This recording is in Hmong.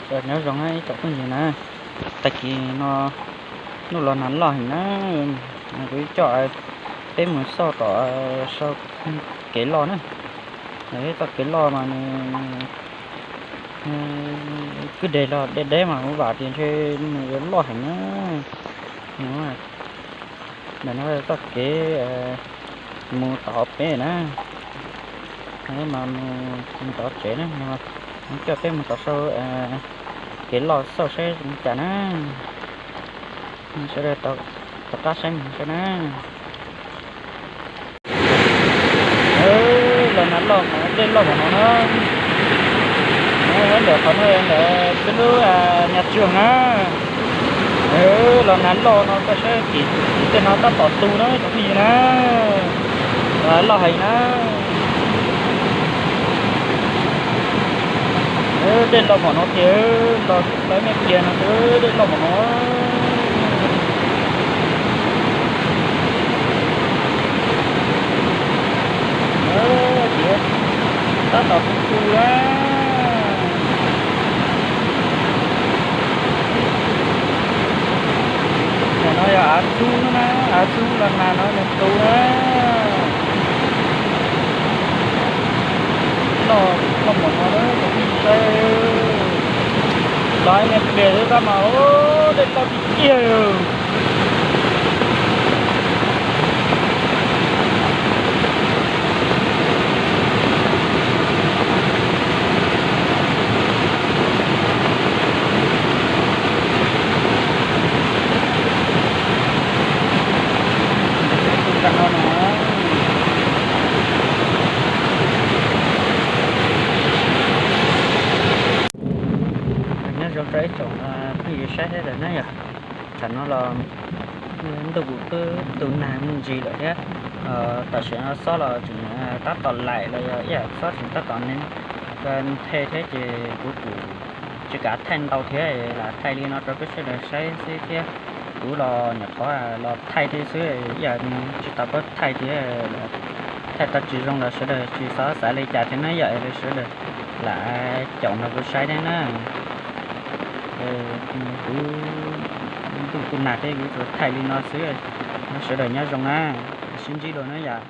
Nyob zoo na ib tsoom phooj ywg na, tag kis no nuj los nag loj heev na, kuv coj peb mus xauj tom sau kev loj na. Txoj kev loj mas nws kwj deg los deb deb mas kuv vam tias ntshe nws yuav loj heev na. Ntawm no txoj kev mus tom peb na, mas mus tom tsev na, coj peb mus tom sau kev loj xauj saib zoo cas na. Sawv daws tom qab saib mus saib na. Los nag loj mas dej loj npaum no na. Ntawm qhov no ntawm peb lub nhà trường na. Los nag loj no koj saib tim tej no tab tom tu na cov phooj ywg na. Los loj heev na. Dej loj npaum no tiag, los tau me pliag no tiag, dej loj npaum no. Tab tom tu tu na. Ntawm no yog av txhub na, av txhub los nag no nws tu na. Loj, loj npaum no na, los ib me pliag xwb tab mas dej loj tiag tiag. Nyob zoo rau ib tsoom phooj ywg saib thiab na yom. Tam no los ntuj kuj twb tu nag me ntsis lawm thiab. Tam sim no xob los tseem tab tom laim los yog ib yam xob tseem tab tom nthe thiab ces kuv kuj tsis kam thaij ntau thiab, lam thaij li no rau peb sawv daws saib xwb thiab. Kuv los nyuam qhuav los thaij thiab xwb, ib yam tsis tau paub thaij thiab, thaij tau tsis zoo los sawv daws tsis txhob xav li cas thiab na yom, sawv daws lam caum nrog kuv saib thiab na. Kuv ntuj kuj nag thiab kuv tsuas thaij li no xwb, sawv daws nyob zoo na, sib ntsib dua na yom.